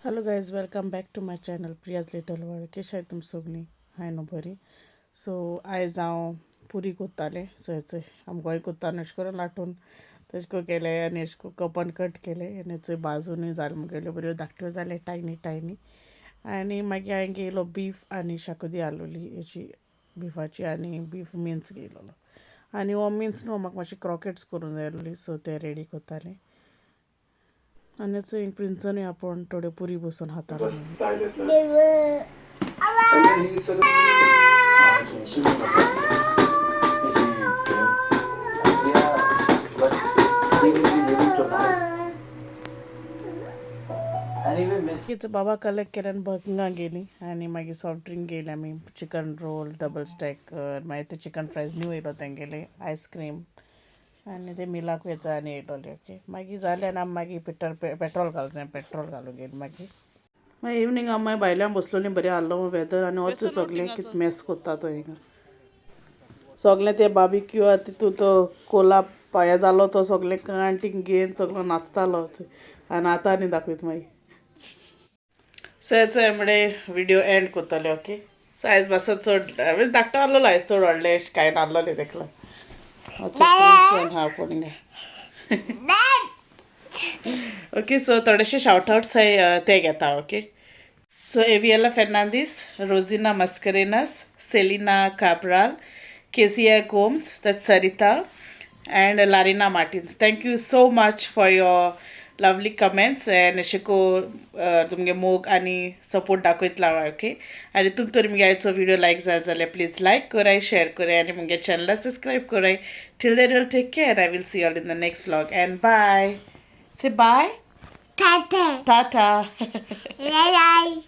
Hello guys, welcome back to my channel Priya's little world. केश आहाय तुम सोगलीं? हांव न्हू बरी. सो आयज हांव पुरी कोत्तालें. सो हेचय आम गोंय कोत्ता न्हू अशें करून लाटून तशें करून केलें आनी अशें करून कपान कट केलें आनी चोय बाजुनूय जालें मुगेल्यो बऱ्यो धाकट्यो जाले टायनी टायनी. आनी मागीर हांवें घेयलो बीफ आनी शाकुदी आसलोली हेची बिफाची आनी बीफ मिन्स घेयलोलो आनी हो मिन्स न्हू म्हाका मातशे क्रॉकेट्स करूंक जाय आसली, सो ते रेडी कोत्तालें. आनी चोय प्रिंसनूय आपोवन थोड्यो पुरी बसून खातालो. मागीर And then he said, Yeah, but they will be leaving tonight. Anyway, Miss तिचो बाबा कलेक्ट केले आनी बंगा गेली आनी मागीर सॉफ्ट ड्रिंक घेयले आमी, चिकन रोल, डबल स्टॅकर, मागीर ते चिकन फ्रायज न्यू येयलो तेंगेले, आयस्क्रीम आनी ते मिलाक हेचो आनी येयलोले. ओके, मागीर जालें आनी आमी मागीर पेट्रोल घालूं जाय, पेट्रोल घालूंक गेली. मागीर मागीर इवनींग आमी मागीर भायल्यान बसलोलीं, बरें आहलो वेदर आनी वच सगलें कितें मेस कोत्ता तो हिंगा सगलें ते बार्बिक्यू आहा तितून तो कोला पाया जालो तो सगलें कांटींग घेवन सगलो नाचतालो आनी आतां आनी दाखयता मागीर. सो हेचो म्हळे विडियो एंड कोत्तले. ओके, सो आयज मातसो चड धाकटो आहलोलो, आयज चड व्हडलें अशें कांय नासलोलें तेका. हा कोण. ओके, सो थोडेशे शावट आवट्स ते घेता. Okay, so Aviela Fernandes, Rosina Mascarenhas, Selina Cabral, Kezia Gomes, that's Sarita, and Larina Martins. Thank you so much for your lovely comments and अशें को तुमगे मोग आनी सपोर्ट दाखयतला. ओके, आनी तुम तर मुगे आयचो विडियो लायक जाल जाल्यार प्लीज लायक कराय, शेअर कराय आनी मुगे चॅनला सबस्क्रायब कराय. Till then will take care. I will see all in the next vlog and bye. Say bye. Tata. Tata. Bye bye.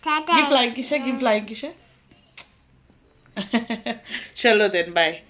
Tata. Give flying kiss, give flying kiss. Chalo then, bye.